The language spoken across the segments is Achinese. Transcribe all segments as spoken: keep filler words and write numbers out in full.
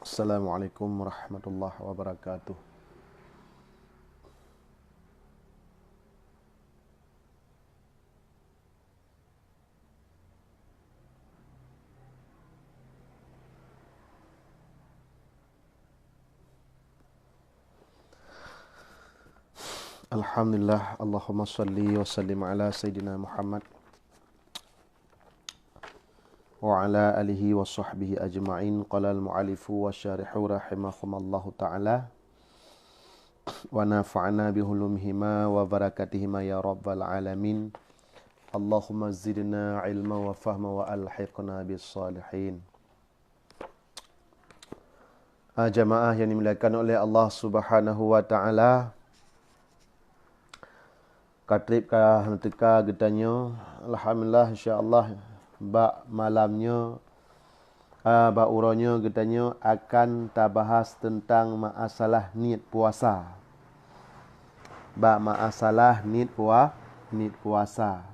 Assalamualaikum warahmatullahi wabarakatuh. Alhamdulillah, Allahumma salli wa sallim ala Sayyidina Muhammad wa ala alihi wa sahbihi ajma'in. Qala al-mu'allifu wa syarihu rahimahumallahu ta'ala, wa nafa'ana bihulumihima wa barakatihima ya rabbal alamin. Allahumma zidna ilma wa fahma wa alhiqna bis salihin. Ah, jamaah yang dimuliakan oleh Allah Subhanahu wa Ta'ala, ka trép ka neuteuka geutanyoe. Alhamdulillah, insya Allah, bak malam nyoe, ah, bak uroe nyoe geutanyoe akan tabahas teuntang masalah niet puasa. Bak masalah niet pua-, niet puasa.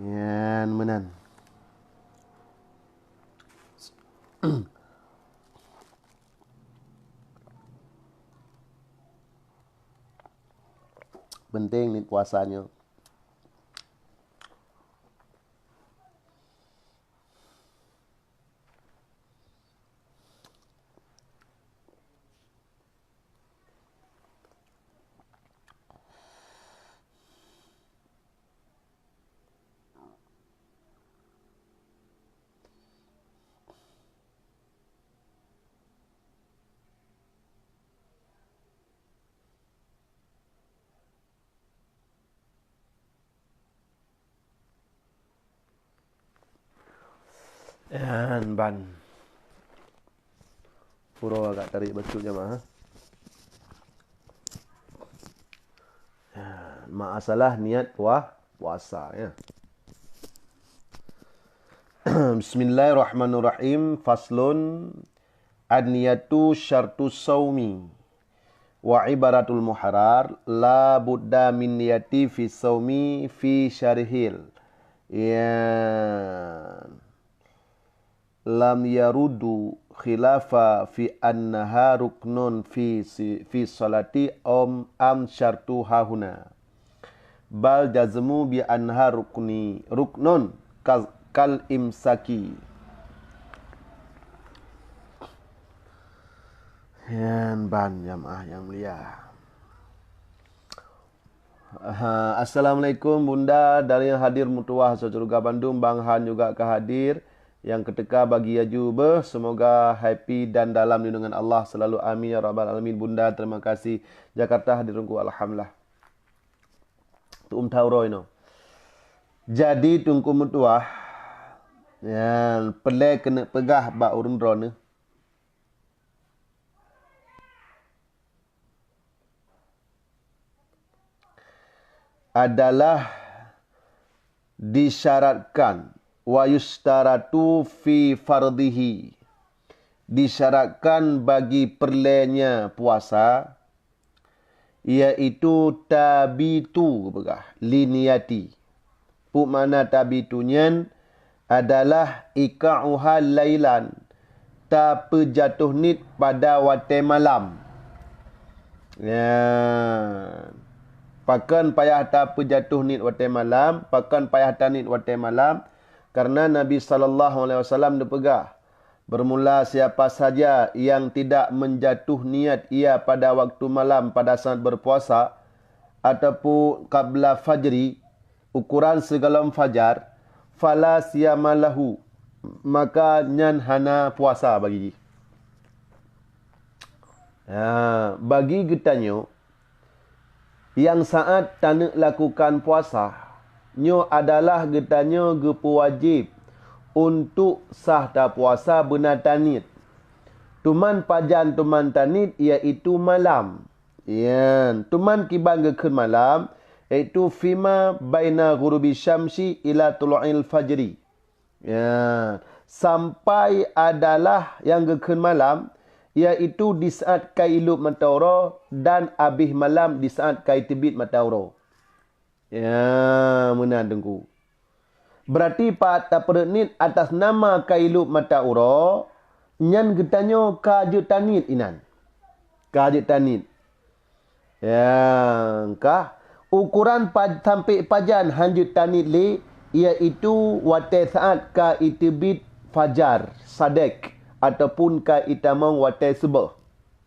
Nyan meunan. Penting niet puasa nyoe. Nyan ban. Uroe agak tarék bacut jamaah. Nyan, masalah niet pua-, puasa, ya. Bismillahirrahmanirrahim. Faslun, an-niyatu syartus saumi. Wa ibaratul muharrar, la budda min niyati fi saumi fi syarihil. Ya. Lam yarudu khilafa fi annaha ruknun fi si-, fi salati om am syartu hahuna. Bal jazmu bi anha rukni, ruknun kal, kal imsaki. Nyan ban jamaah yang mulia. Aha, assalamualaikum Bunda, dari yang hadir meutuwah asai syeuruga bandum, Bang Han juga ka hadir. Yang keuteuka bagi laju beuh, semoga happy dan dalam lindungan Allah selalu. Amin ya rabbal alamin. Bunda, terima kasih. Jakarta hadir Teungku, alhamdulillah. Tu'um thauroi no. Jadi Teungku meutuwah, nyan peureulée keuneuk peugah bak ureuëng droeneuh adalah disyaratkan, wa yustaratu fi fardhihi, disyaratkan bagi peureulée nyan puasa, yaitu tabitu, peugah, liniyati. Peue makna tabitu nyan? Adalah iqa'uha lailan, tapeujatoh niet pada watée malam. Nyan. Pakon payah tapeujatoh niet watée malam? Pakon payah taniet watée malam? Karena Nabi sallallahu alaihi wasallam neupeugah, bermula siapa saja yang tidak menjatuh niat ia pada waktu malam pada saat berpuasa, ataupun qabla fajri, ukuran sigohlom fajar, fala siyama lahu, maka nyan hana puasa bagi jih. Ha, bagi geutanyoe, nyang saát taneuk lakukan puasa, nyoe adalah geutanyoe geupeuwajéb untuk sah tapuasa beuna taniet. Tuman pajan tuman taniet, yaitu malam. Nyan, tuman kiban geukheun malam, yaitu fima baina ghurubi syamsi ila tulu'il fajri. Ya, sampai adalah nyang geukheun malam, yaitu di saat ka ilop mata uroe dan abéh malam di saat ka iteubiet mata uroe. Ya, meunan Teungku. Berarti pat tapeureuet niet atas nama ka ilop mata uroe, nyan geutanyoe ka jeuet taniet inan. Ka jeuet taniet. Ya, ka. Ukoran pa-, sampai pajan hanjeuet taniet lé, yaitu watée saát ka iteubiet fajar sadek ataupun ka itamong watée suboh.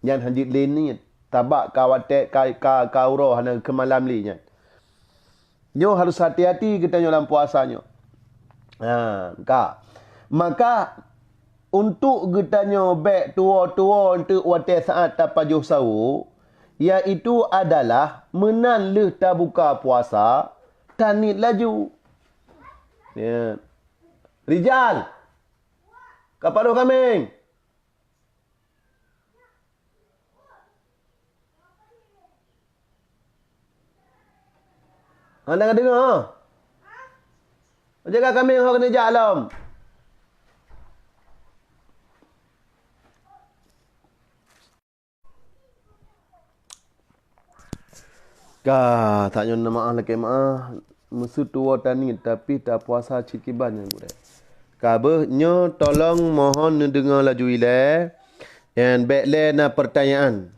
Nyan hanjeuet lé niet, sabab ka watée ka, ka, ka uroe hana keumalam lé nyan. Nyoe harus hati-hati geutanyoe lam puasa nyoe. Ha, ka. Maka, untuk geutanyoe bék tuwoe-tuwoe eunteuk watée saát tapajoh sawo, yaitu adalah meunan lheueh tabuka puasa, taniet laju. Ya. Rijal, ka padub kaméng? Hana ka deungoe? Jaga kaméng ho keuneuk jak lom. Ka, tanyoe na meu'ah lakée meu'ah, meuseutuwoe taniet tapi tapuasa cit kiban nyan gurée. Ka beuh nyoe tolong mohon neudeungoe laju ilée, nyan bék lé na peurtanyaan.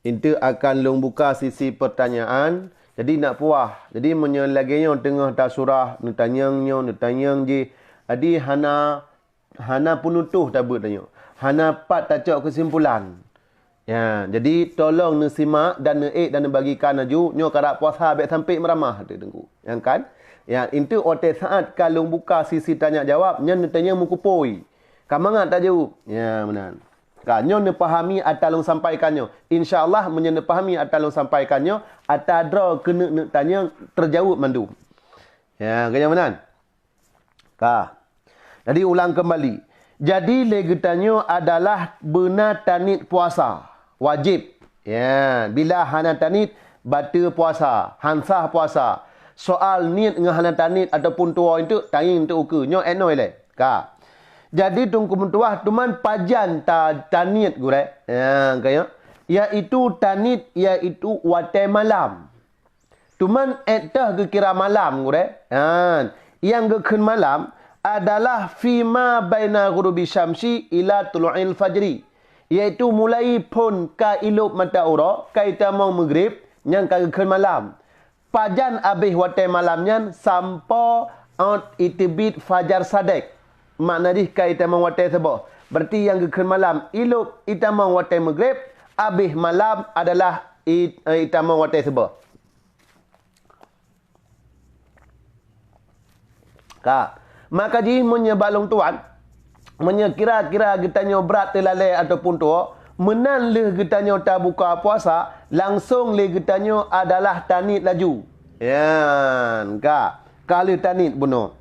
Eunteuk akan lôn buka sisi peurtanyaan, jadi nak puah. Jadi meunyoe lagée nyoe teungoh tasurah, neutanyong nyoe, neutanyong jih, jadi hana hana peunutôh tabeuet tanyoe. Hana pat tacok keusimpulan. Ya, jadi tolong neusimak dan neuék dan neubagikan laju, nyoe karab puasa bék sampai meuramah teuh Teungku. Nyang kan? Ya, eunteuk watée saát ka lôn buka sisi tanya jawab, nyan neutanyong meukupôi. Ka mangat tajaweueb. Ya, meunan. Ka, nyoe neupahami ata lôn sampaikan nyoe. Insya Allah, meunyoe neupahami ata lôn sampaikan nyoe, ata droe keuneuk neutanyong teujaweueb mandum. Ya, keu nyang meunan. Ka. Jadi ulang keumbali. Jadi lé geutanyoe adalah beuna taniet puasa. Wajéb. Ya, bila hana taniet, bateue puasa, han sah puasa. Soal niet ngon hana taniet ataupun tuwoe eunteuk, tangieng eunteuk ukeue. Nyoe inoe ilée. Ka. Jadi Teungku meutuwah, teuma pajan ta-, taniet gurée? Ya, ka nyoe. Yaitu taniet, yaitu watée malam. Teuma ék teuh geukira malam gurée. Ha, nyang geukheun malam adalah fima baina ghurubi syamsi ila tulu'il fajri, yaitu mulai phon ka ilop mata uroe, ka itamong meugrib, nyan ka geukheun malam. Pajan abéh watée malam nyan sampoe ôt iteubiet fajar sadek, makna jih ka itamong watée suboh. Berarti nyang geukheun malam ilop itamong watée meugrib, abéh malam adalah i-, itamong watée suboh. Ka. Maka jih meunyoe bak lôn tuan, meunyoe kira-kira geutanyoe brat teulalée ataupun tuwoe, meunan lheueh geutanyoe tabuka puasa, langsong lé geutanyoe adalah taniet laju. Nyan, ka. Ka lheueh taniet bunoe.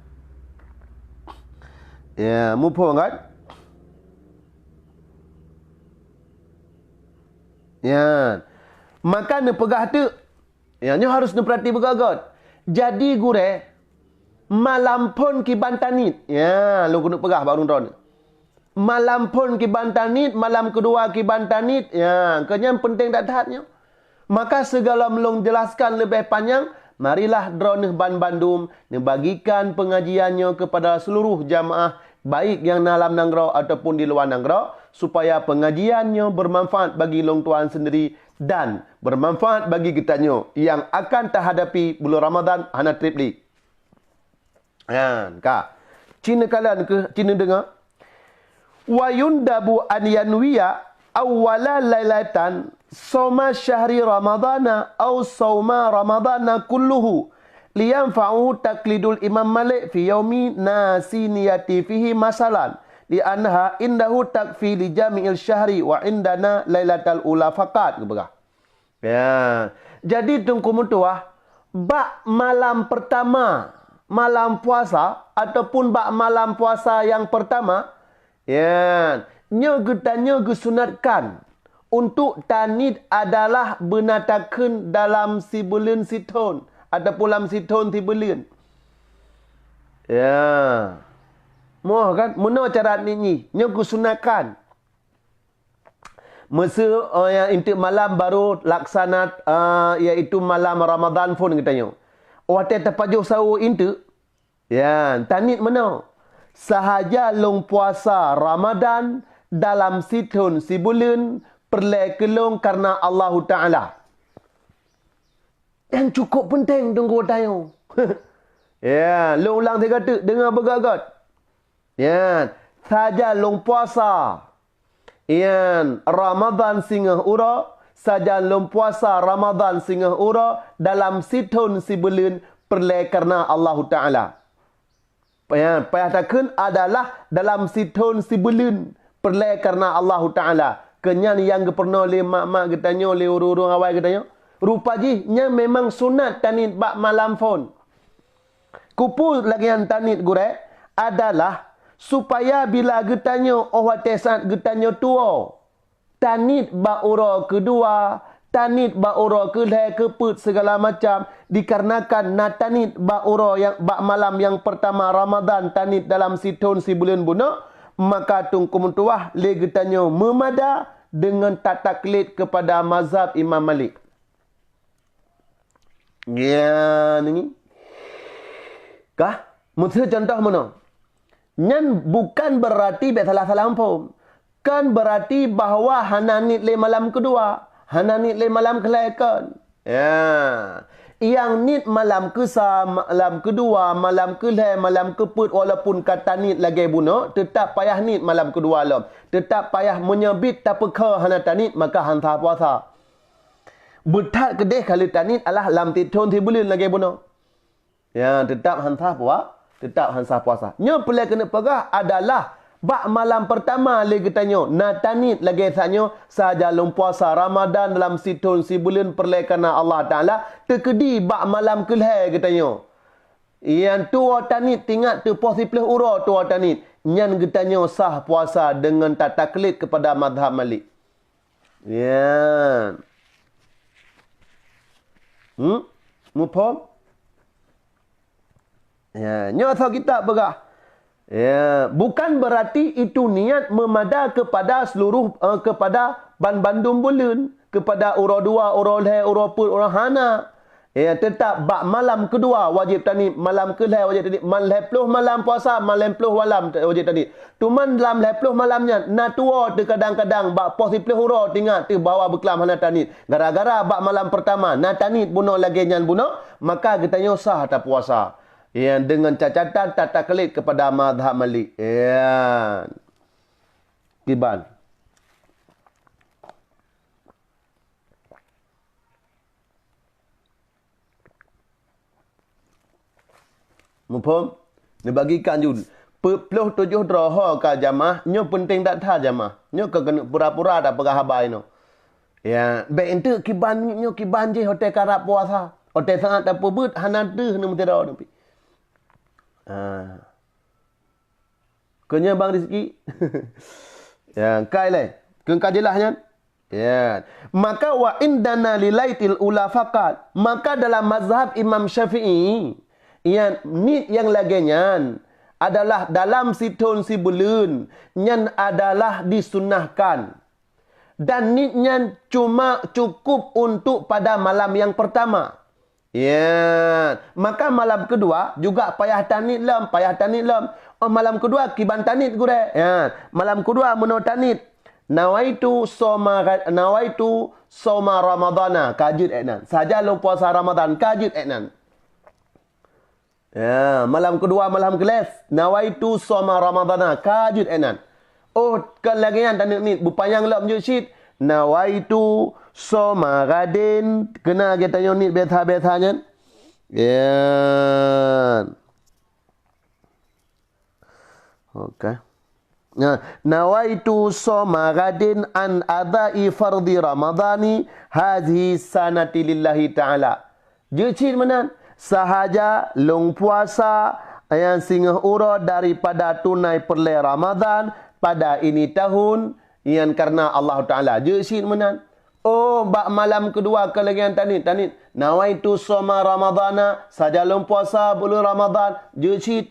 Ya, muphom kan? Nyan. Maka neupeugah teuk, ya, nyoe harôh neupeurati beugöt-göt. Jadi gurée, malam phon kiban taniet. Ya, lôn keuneuk peugah bak ureuëng droeneuh. Malam phon kiban taniet, malam keudua kiban taniet. Ya, keu nyan peunteng that-that nyoe. Maka sigohlom lôn jeulaskan leubeh panyang, marilah droeneuh banmandum neubagikan peungajian nyoe keupada seuluruh jamaah, baik nyang na lam nanggroe ataupun di luwa nanggroe, supaya peungajian nyoe beumanfaat bagi lôn tuan seundiri dan beumanfaat bagi geutanyoe nyang akan tahadapi buleuen Ramadhan hana treb lé. Nyan, ka. Ci neukalon keuh, ci neudeungoe. Wa yundabu an yanwiya awwala lailatan shauma syahri ramadhana aw shauma ramadhana kulluhu, liyanfa'ahu taqlidul Imam Malik fi yaumi nasi niyati fihi masalan, li'annaha indahu takfi li jami'il syahri wa indana lailatal ula faqat, geupeugah. Ya. Jadi Teungku meutuwah, bak malam peurtama, malam puasa ataupun bak malam puasa nyang peurtama, ya, nyoe geutanyoe geusunatkan untuk taniet adalah beuna takheun dalam sibuleuen sithon ataupun lam sithon sibuleuen. Ya. Moh kan? Meunoe cara niet jih. Nyoe geusunatkan. Meuseu, eh, nyang eunteuk malam barô laksana, eh, yaitu malam Ramadhan phon geutanyoe. Watée tapajoh sawo eunteuk, ya, taniet meunoe. Sahaja lôn puasa Ramadhan dalam sithon sibuleuen peureulée keu lôn kareuna Allahu Taala. Nyang cukup peunteng teungku tanyoe. Ya, lôn ulang sigoe teuk, deungoe beugét-gét. Ya, sajan lôn puasa, yan, Ramadhan singoh uroe, sajan lôn puasa Ramadhan singoh uroe dalam sithon sibuleuen peureulée kareuna Allahu Taala. Payah, payah takheun adalah dalam sithon sibuleuen peureulée kareuna Allahu Taala. Keu nyan nyang geupeurunoe lé mak-mak geutanyoe, lé ureuëng-ureuëng awai geutanyoe. Rupa jih nyan memang sunat taniet bak malam phon. Keupeue lagée nyan taniet gurée? Adalah supaya bila geutanyoe óh watée saát geutanyoe tuwoe, taniet bak uroe keudua, taniet bak uroe keulhée, keupeuet, sigala macam, dikarenakan na taniet bak uroe nyang, bak malam nyang peurtama Ramadhan taniet dalam sithon sibuleuen bunoe, maka teungku meutuwah lé geutanyoe meumada deungon tataklid keupada mazhab Imam Malik. Ya, nini. Kah? Meuseu contoh meunoe. Nyan bukan beurati bék salah-salah muphom. Kon beurati bahwa hana niet lé malam keudua, hana niet lé malam keulhée kon. Ya. Nyang niet malam keusa, malam keudua, malam keulhée, malam keupeuet, walaupun ka taniet lagée bunoe, teutab payah niet malam keudua lom. Teutab payah meunyoe bit tapeukho hana taniet, maka han sah puasa. Beuthat keudeh ka lheueh taniet alah lam sithon sibuleuen lagée bunoe. Ya, teutab han sah pua-, teutab han sah puasa. Nyoe peureulée keuneuk peugah adalah bak malam peurtama lé geutanyoe na taniet lagée sanyoe sajan lôn puasa Ramadhan dalam sithon sibuleuen peureulée kareuna Allah Taala, teukeudi bak malam keulhée geutanyoe. Nyang tuwoe taniet tingat teupoh siplôh uroe tuwoe taniet, nyan geutanyoe sah puasa deungon tataklid keupada mazhab Malik. Ya. Hmm? Muphom? Ya, nyoe asoe kitab peugah. Ya, bukan berarti itu niat memada kepada seluruh, eh, kepada ban-, bandum buleuen, kepada uroe dua, uroe lhée, uroe peuet, uroe hana. Ya, teutab bak malam keudua wajéb taniet, malam keulhée wajéb taniet, malam lhée ploh malam puasa, malam lhée ploh malam wajéb taniet. Teuma lam lhée ploh malam nyan na tuwoe teukadang-kadang bak poh siplôh uroe tingat teuh bahwa beuklam hana taniet. Gara-gara bak malam peurtama na taniet bunoe lagée nyan bunoe, maka geutanyoe sah tapuasa. Ya, deungon cacatan tataklid keupada mazhab Malik. Ya. Kiban. Muphom? Neubagikan ju. Peuet ploh tujoh droe ho ka jamaah, nyoe peunteng that that jamaah. Nyoe ka keuneuk pura-pura tapeugah haba inoe. Ya, bék enteuk kiban nyoe kiban jih watée karab puasa. Watée saát tapeubeuet hana deuh neumeusidroe neupi. Ha. Keu nyan Bang Rizki. Ya, kai lé. Keu ka jeulaih nyan. Ya. Maka wa indana lilaitil ula faqat. Maka dalam mazhab Imam Syafi'i, ya, niet nyang lagée nyan adalah dalam sithon sibuleuen, nyan adalah disunnahkan. Dan niet nyan cuma cukup untuk pada malam yang pertama. Ya, maka malam keudua juga payah taniet lom, payah taniet lom. Oh, malam keudua kiban taniet gurée. Ya, malam keudua meunoe taniet. Nawaitu soma, nawaitu soma Ramadana, ka jeuet ék nan. Sajan lôn puasa Ramadan, ka jeuet ék nan. Ya, malam keudua malam keulhée, nawaitu soma Ramadana, ka jeuet ék nan. Oh, kon lagée nyan taneuk niet, beupanyang lom jeuet cit. Nawaitu soma gadin, keunan geutanyoe niet biasa-biasa nyan. Ya. Oke. Nah, nawaitu soma gadin an adai fardhi Ramadani hazihi sanati lillahi ta'ala. Jeuet cit meunan, sahaja lôn puasa nyang singoh uroe daripada tunai peureulée Ramadhan pada ini tahun, nyan kareuna Allah Taala. Jeuet cit meunan. Oh, bak malam keudua keu lagée nyan taniet, taniet. Nawaitu soma Ramadhana, saja lôn puasa buleuen Ramadhan. Jeuet cit.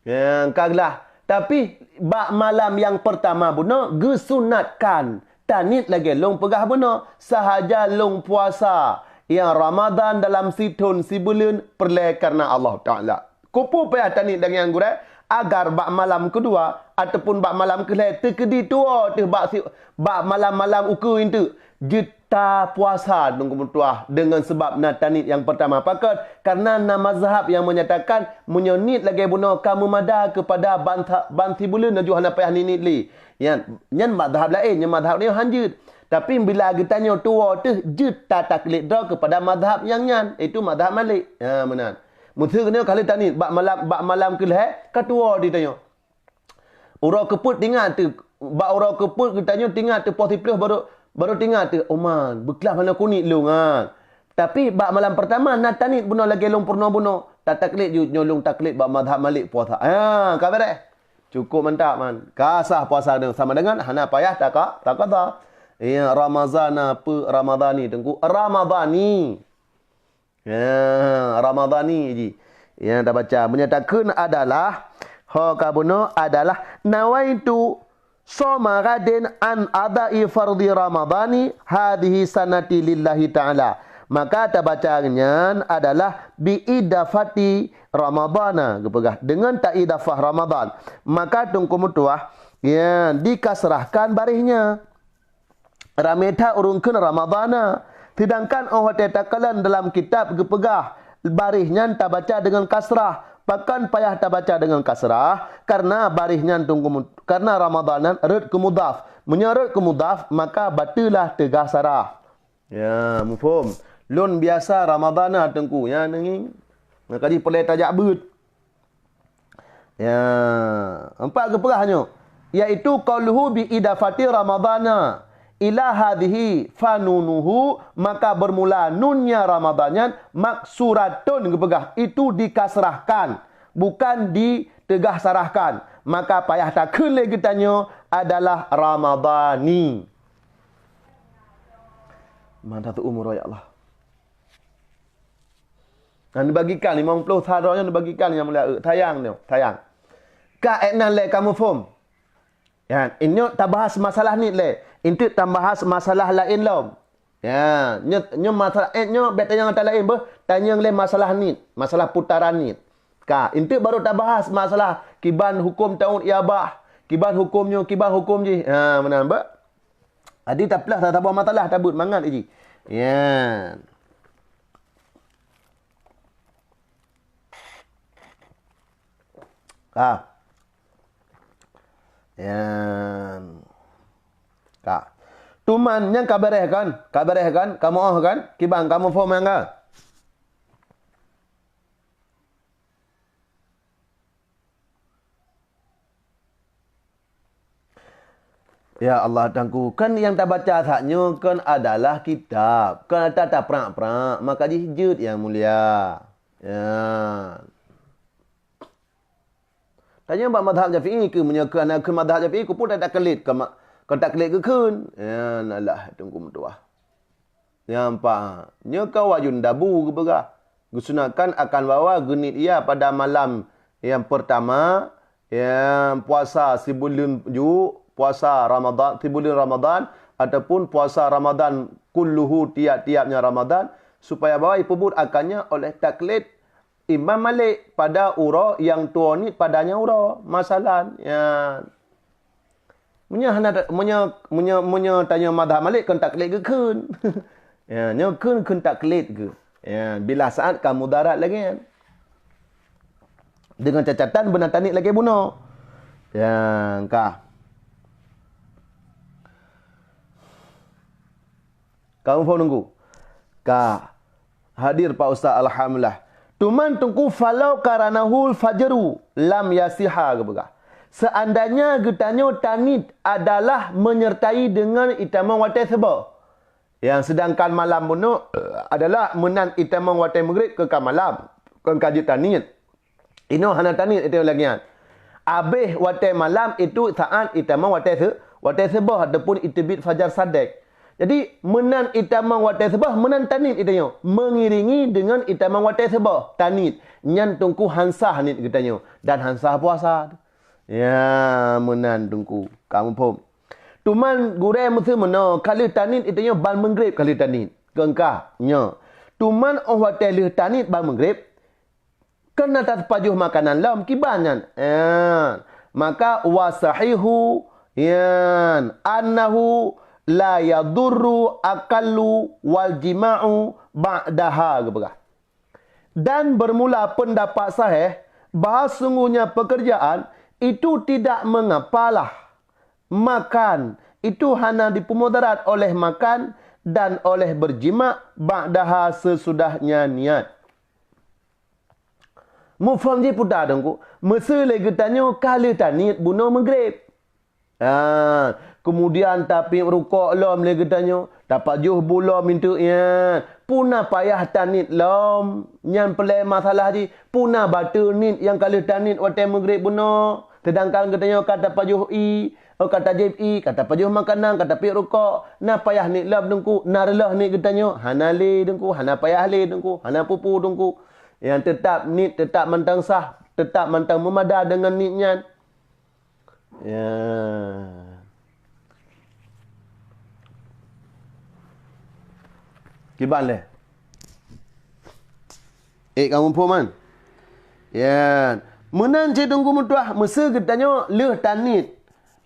Ya, ka glah. Tapi, bak malam nyang peurtama bunoe geusunatkan. Taniet lagée lôn peugah bunoe, sahaja lôn puasa nyang Ramadhan dalam sithon sibuleuen peureulée kareuna Allah Taala. Keupeue payah taniet lagée nyan gurée? Agar bak malam keudua, ataupun bak malam keu lhèe, teukeudi tuwoe teuh bak si-, bak malam-malam ukeue eunteuk, jeuet tapuasa, Teungku meutuah, deungon sabab na taniet nyang peurtama. Pakon? Kareuna na mazhab nyang meunyatakan meunyoe niet lagèe bunoe ka meumada keupada ban sa-, ban sibuleuen laju hana payah niet-niet lé. Nyan, nyan mazhab laén, nyan mazhab nyoe hanjeuet. Tapi bila geutanyoe tuwoe teuh, jeuet tataklid droe keupada mazhab nyang nyan, yaitu mazhab Malik. Ha, meunan. Meuseu geutanyoe ka lheueh taniet, bak malam, bak malam keu lhèe, ka tuwoe di tanyoe. Uroe keupeuet tingat teuh, bak uroe keupeuet geutanyoe tingat teuh poh siplôh barô, barô tingat teuh, "Oh man, beuklam hana kuniet lôn, ha." Tapi bak malam peurtama na taniet bunoe lagèe lôn peurunoe bunoe, tataklid ju nyoe lôn taklid bak mazhab Malik puasa. Ha, ka beureh. Cukôp mantap, man. Ka sah puasa nyoe sama dengan hana payah taka-, takada. Ya, Ramazana peu Ramadhani, Teungku. Ramadhani. Ya, Ramadhani ji. Nyang tabaca. Meunyoe takheun adalah, ho ka bunoe adalah nawaitu soma gadin an adai fardhi Ramadhani hadhihi sanati lillahi ta'ala. Maka tabaca nyan adalah bi idafati Ramadhana, geupeugah deungon taidafah Ramadhan. Maka Teungku meutuah, ya, dikasrahkan baréhnya. Ramé that ureuëng kheun Ramadhana. Seudangkan óh watée takalon dalam kitab geupeugah, baréh nyan tabaca deungon kasrah. Pakon payah tabaca deungon kasrah? Kareuna baréh nyan Teungku mu-, kareuna Ramadhan nyan rhot keu mudhaf. Meunyoe rhot keu mudhaf, maka bateulah teugah sarah. Ya, muphom. Lôn biasa Ramadhana Teungku, ya, neungieng. Maka jih peureulée tajak beuet. Ya, empat geupeugah nyoe, yaitu qauluhu bi idafati Ramadhana ila hadhihi fanunuhu, maka bermula nunnya Ramadhan nyan maksuratun geupeugah, itu dikasrahkan, bukan diteugah sarahkan. Maka payah takheun lé geutanyoe adalah Ramadhani. Mantap tu umur, ya Allah. Nah, neubagikan limong ploh sadroe nyoe neubagikan nyang mulia, eh, sayang nyoe, sayang. Ka ék nan lé kamoe phom. Ya, inyoe tabahas masalah niet lé. Intu tabahas masalah laén lom. Ya, nyoe, nyoe masalah, eh, nyoe bék tanyong ata laén beuh, tanyong lé masalah niet, masalah putaran niet. Ka, intu baru tabahas masalah kiban huköm taun iabah, kiban huköm nyoe, kiban huköm jih. Ha, meunan beuh. Adi taplah saboh masalah tabeuet mangat jih. Ya. Ka. Ya. Ka. Tuman nyang ka beréh kan? Ka beréh kan? Kamoe óh kan? Kiban kamoe phom nyang ka? Ya Allah, Tuhanku, kan nyang tabaca saat nyoe kan adalah kitab, kan ata taprak-prak, maka jih jeuet nyang mulia. Ya. Tanyong bak mazhab Syafi'i keu, meunyoe keu hana keu mazhab Syafi'i, keu pun taklid, keu ma-, keu taklid keu kheun. Ya, alah, Tuhanku meutuah. Nyang pa, nyoe ka wajun dabu geupeugah. Geusunatkan akan bahwa geuniet ia pada malam nyang peurtama, nyang puasa sibuleuen ju, puasa Ramadhan, sibuleuen Ramadhan, ataupun puasa Ramadhan kulluhu tiap-tiapnya Ramadhan, supaya bahwa ipeubuet akannya oleh taklid Imam Malik pada uroe nyang tuwoe niet padanya uroe. Masalan, ya. Meunyoe hana ta-, meunyoe, meunyoe, meunyoe tanyoe mazhab Malik kon taklid geuh kheun. Ya, nyoe kheun, kheun taklid geuh. Ya, bila saat ka mudarat lagée nyan. Dengan catatan beuna taniet lagée bunoe. Ya, ka. Kamu phon nunggu. Ka. Hadir Pak Ustaz, alhamdulillah. Tuman Teungku falau karanahul fajru lam yasiha geupeugah. Seandainya geutanyoe taniet adalah menyertai dengan itamong watée suboh. Yang sedangkan malam bunoe adalah meunan itamong watée maghrib keu ka malam, kon ka jeuet taniet. Inoe hana taniet itu lagi nyan. Abéh watée malam itu saat itamong watée se-, watée suboh ataupun iteubiet fajar sadek. Jadi, meunan itamong watée suboh, meunan taniet itanyoe. Mengiringi dengan itamong watée suboh, taniet. Nyan Teungku han sah niet geutanyoe. Dan han sah puasa. Ya, meunan Teungku. Kamu phom. Tuman gurée meuseu meunoe, ka lheueh taniet itanyoe ban maghrib ka lheueh taniet. Keungkah, nyoe. Tuman óh watée lheueh taniet ban maghrib, Keunan tateupajoh makanan lom, kiban nyan. Eh, Maka wa sahihu, yan, annahu la yadurru aqallu wal jima'u ba'daha geupeugah. Dan bermula pendapat sahih bahwa sungguhnya pekerjaan itu tidak mengapalah makan, itu hana dipeumudarat oleh makan dan oleh berjima ba'daha sesudahnya niat. Muphom jih peue teungku, meuseu lé geutanyoe ka lheueh taniet bunoe Maghrib. Ha, keumudian tapiep rukok lom lé geutanyoe, tapajoh bu lom minteuk nyan. Peue na payah taniet lom? Nyan peulée masalah jih. Peue na bateue niet nyang ka lheueh taniet watée Maghrib bunoe? Seudangkan geutanyoe ka tapajoh ie, oh, ka tajieb ie, ka tapajoh makanan, ka tapiep rukok. Na payah niet lom teungku? Na reuloh niet geutanyoe? Hana lé teungku, hana payah lé teungku, hana peue-peue teungku. Nyang teutab niet teutab mantong sah, teutab mantong meumada deungon niet nyan. Ya. Kiban lé. Eh, kamu phom kan? Ya. Meunan cit teungku meutuah, meuseu geutanyoe lheueh taniet.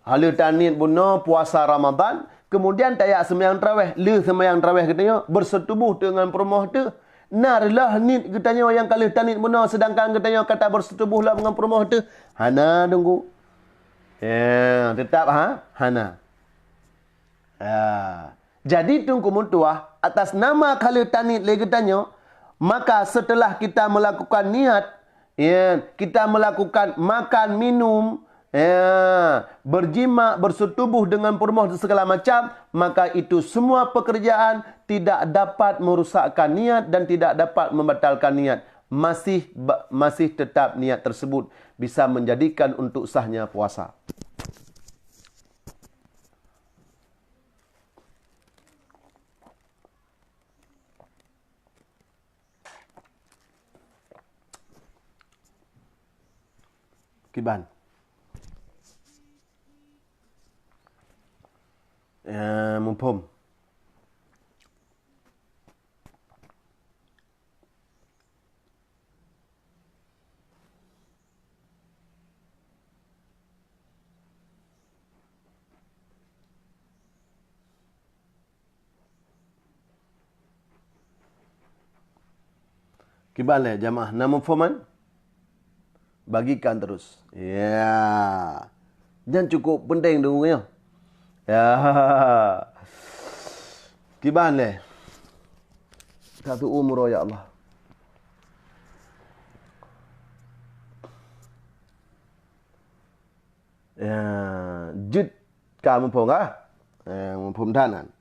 Ha, lheueh taniet bunoe puasa Ramadan, keumudian tajak seumayang taraweh. Lheueh seumayang taraweh geutanyoe beuseutuboh teuk ngon peurumoh teuh. Na reuloh niet geutanyoe nyang ka lheueh taniet bunoe, seudangkan geutanyoe ka tabeuseutuboh lom ngon peurumoh teuh? Hana teungku. Ya, teutab ha, hana. Ya. Jadi teungku meutuah, atas nama ka lheueh taniet lé geutanyoe, maka setelah kita melakukan niat, ya, kita melakukan makan, minum, ya, berjima, berseutubuh dengan peurumoh dan segala macam, maka itu semua pekerjaan tidak dapat merusakkan niat dan tidak dapat membatalkan niat. Masih ba-, masih tetap niat tersebut bisa menjadikan untuk sahnya puasa. Kiban. Ya, muphom. Kiban lé jamaah, na muphom kan? Bagikan terus. Ya. Nyan cukup penting deungoe nyoe. Ya. Kiban lé. Satu umur, ya Allah. Ya, jeuet ka muphom ka? Ya, muphom that nyan.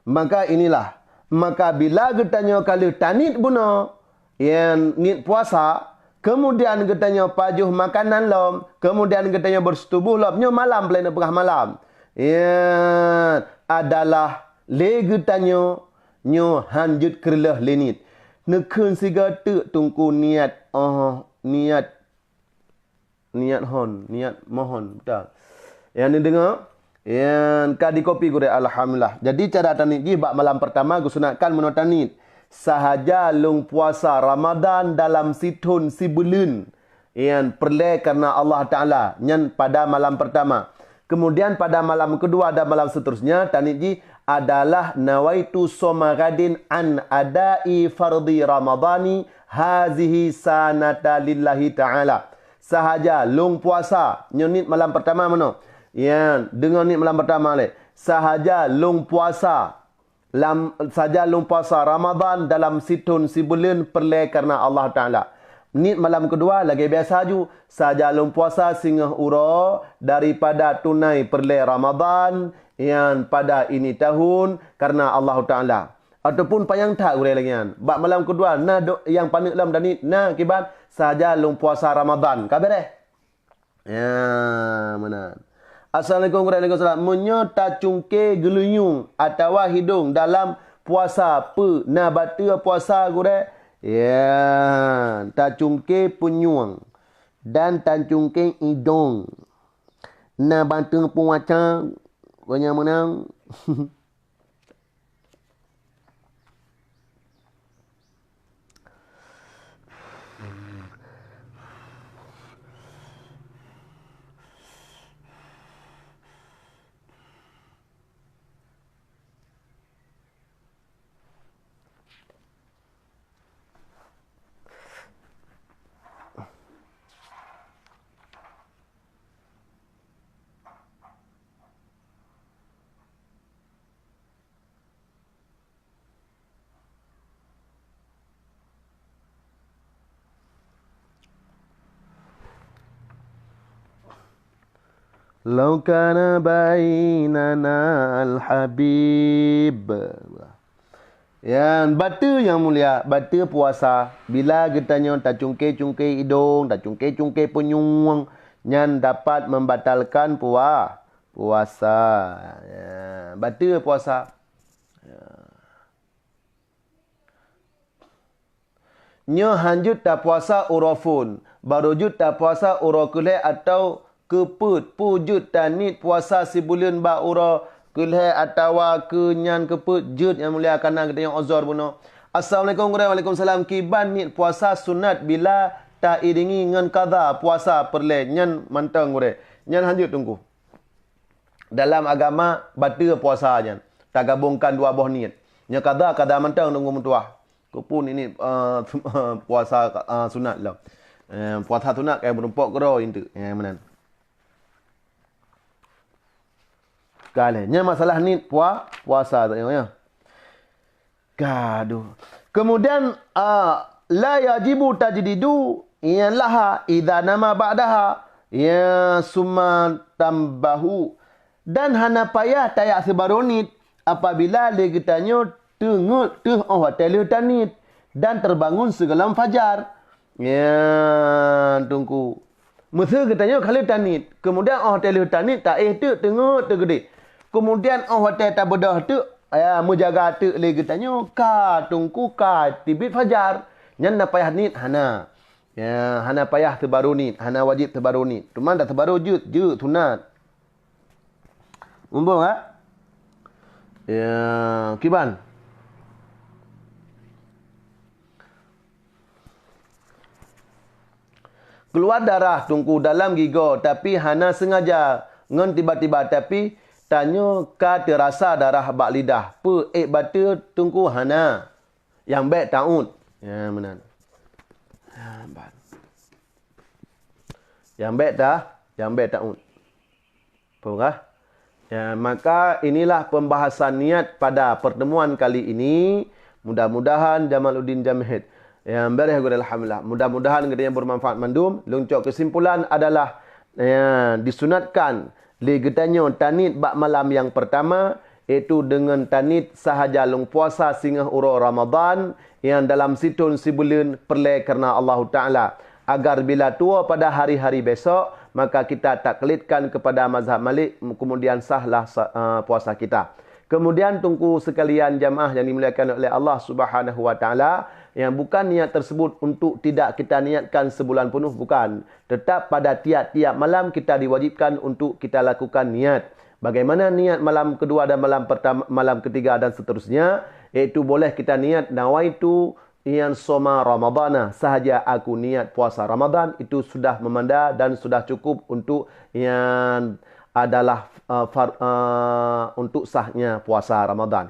Maka inilah, maka bila geutanyoe ka lheueh taniet bunoe, ya, niet puasa, keumudian geutanyoe pajoh makanan lom, keumudian geutanyoe beuseutuboh lom, nyoe malam, peulée neupeugah malam. Ya, adalah lé geutanyoe, nyoe han jeuet keureuloh lé niet. Neukheun sigoe teuk teungku niat, oh, niat Niat hon, niat mohon, beutôi. Nyang neudeungoe, nyang ka dikopi gurée, alhamdulillah. Jadi, cara taniet jih bak malam peurtama geusunatkan meunoe taniet. Sahaja lôn puasa Ramadan dalam sithon sibuleuen, nyang peureulée kareuna Allah Taala, nyan pada malam peurtama. Keumudian pada malam keudua dan malam seuterusnya, taniet jih adalah nawaitu soma ghadin an adai fardhi Ramadhani hazihi sanata lillahi ta'ala. Sahaja lôn puasa, nyoe niet malam peurtama meunoe. Ya, deungoe niet malam peurtama lé. Sahaja lôn puasa, lam, sahaja lôn puasa Ramadan dalam sithon sibuleuen peureulée kareuna Allah Taala. Niet malam keudua lagée biasa ju, sahaja lôn puasa singoh uroe daripada tunai peureulée Ramadan, nyang pada ini tahun kareuna Allah Taala. Ataupun panyang that gurée lagée nyan. Bak malam keudua, na do-, nyang paneuk lom taniet, na kiban, sahaja lôn puasa Ramadan. Ka béréh? Ya, meunan. Assalamualaikum, gurée. Waalaikumsalam. Meunyoe tacungke geulinyueng atawa hidong dalam puasa, peue na bateue puasa, gurée? Ya, tacungke punyueng dan tacungke idong. Na bateue puasa, gurée, meunan. Lau kana bainana al-habib. Ya, bateue nyang mulia, bateue puasa. Bila geutanyoe tacungke-cungke idong, tacungke-cungke peunyueng, nyan dapat membatalkan pua-, puasa. Ya, bateue puasa. Ya. Nyoe han jeuet tapuasa uroe phon, barô jeuet tapuasa uroe keu lhèe atawa keu peuet. Peue jeuet taniet puasa sibuleuen bak uroe keu lhèe atawa keu nyan keu peuet? Jeuet, nyang mulia, kana geutanyoe uzur bunoe. Assalamualaikum gurèe. Waalaikumsalam. Kiban niet puasa sunat bila tairingi ngon qadha puasa peureulèe nyan mantong gurèe? Nyan han jeuet, Teungku. Dalam agama, bateue puasa nyan tagabongkan dua boh niet. Nyoe qadha, qadha mantong, Teungku meutuah. Keupeue niet, eh, puasa, eh, sunat lom. Eh, puasa sunat ka meurumpok keudroe inteuk. Eh, meunan. Ka lhèe. Nyan masalah niet pua-, puasa tadi, ya. Gadoh. Kemudian, ah, la yajibu tajdidu, ya, laha idza nama ba'daha, ya, summa tambahu. Dan hana payah tajak sibarô niet apabila lé geutanyoe teungeut teuh óh watèe lheueh taniet dan teubangon sigohlom fajar. Ya, Teungku. Meuseu geutanyoe ka lheueh taniet, keumudian óh watèe lheueh taniet taéh teuk teungeut teuh keudéh. Keumudian óh watèe tabeudôh teuk, ya, meujaga teuk lé geutanyoe ka Teungku ka teubiet fajar. Nyan na payah niet? Hana. Ya, hana payah teubarô niet, hana wajéb teubarô niet. Teuma dak teubarô jeuet, jeuet sunat. Muphom, ha? Ya, kiban. Keuluwa darah Teungku dalam gigoe, tapi hana seungaja ngon tiba-tiba, tapi tanyoe ka teurasa darah bak lidah. Peue ék bateue Teungku? Hana. Nyang bèk taôt. Ya, meunan. Ya, ban. Nyang bèk ta-, nyang bèk taôt. Peugah. Ya, maka inilah pembahasan niat pada pertemuan kali ini. Mudah-mudahan Jamaluddin Jamhid, ya, beureh gurèe, alhamdulillah. Mudah-mudahan geutanyoe bermanfaat mandum. Lôn cok kesimpulan adalah, ya, disunatkan lé geutanyoe taniet bak malam nyang pertama, yaitu deungon taniet sahaja lôn puasa singoh uroe Ramadhan nyang dalam sithon sibuleuen peureulèe kareuna Allahu Ta'ala, agar bila tuwoe pada hari-hari besok, maka kita taklidkan kepada mazhab Malik, kemudian sahlah sa-, eh, puasa kita. Kemudian, Teungku sekalian jamaah yang dimuliakan oleh Allah Subhanahu wa Ta'ala, yang bukan niat tersebut untuk tidak kita niatkan sebulan penuh, bukan. Tetap pada tiap-tiap malam kita diwajibkan untuk kita lakukan niat. Bagaimana niat malam kedua dan malam pertama, malam ketiga dan seterusnya, yaitu boleh kita niat nawaitu an asuma Ramadana, sahaja aku niat puasa Ramadan, itu sudah memanda dan sudah cukup untuk yang adalah, uh, far-, uh, untuk sahnya puasa Ramadan.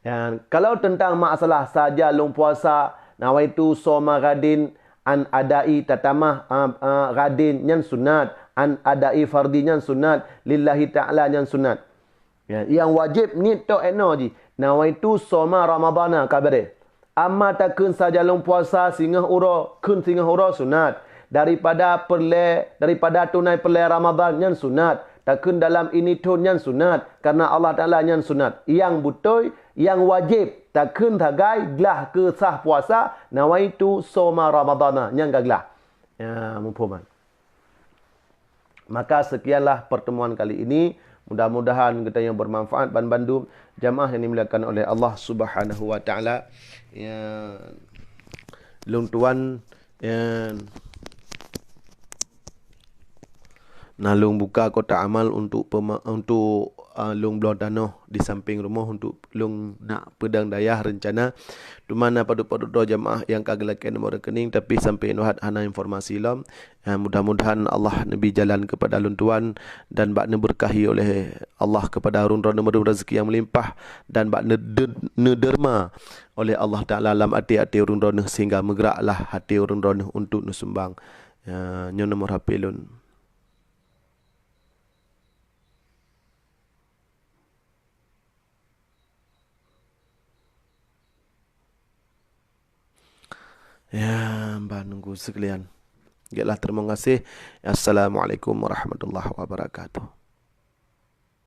Dan kalau tentang masalah sahaja lôn puasa, nawaitu soma gadin an adai tatamah, uh, uh, gadin nyan sunat, an adai fardi nyan sunat, lillahi ta'ala nyan sunat. Ya, nyang wajéb niet tok inoe jih, nawaitu soma Ramadana ka beureh. Ama takheun sahaja lôn puasa singoh uroe, kheun singoh uroe sunat. Daripada peureulèe, daripada tunai peureulèe Ramadhan nyan sunat. Takheun dalam ini thon nyan sunat, kareuna Allah Ta'ala nyan sunat. Nyang beutôi, nyang wajéb takheun sagai glah keu sah puasa, nawaitu soma Ramadana, nyan ka glah. Ya, muphom kan? Maka sekianlah pertemuan kali ini. Mudah-mudahan geutanyoe bermanfaat banbandum jamaah yang dimuliakan oleh Allah Subhanahu wa Ta'ala. Ya, lôn tuan, ya, na lôn buka kotak amal untuk pema-, untuk, ah, lôn bloe tanoh di samping rumoh untuk lôn nak peudong dayah rencana. Teuma na padub-padub droe jamaah nyang ka geulakèe nomor rekening, tapi sampai nyoe hana informasi lom. Eh, mudah-mudahan Allah neubri jalan keupada lôn tuan dan bak neubeurkahi oleh Allah keupada ureueng droeneuh meudum rezeki nyang meulimpah dan bak neude-, neudeurma oleh Allah Ta'ala lam até-até ureueng droeneuh sehingga meugeuraklah até ureueng droeneuh untuk neusumbang. Ya, nyoe nomor H P lôn. Ya, ban Teungku sekalian. Baiklah, terima kasih. Assalamualaikum warahmatullahi wabarakatuh.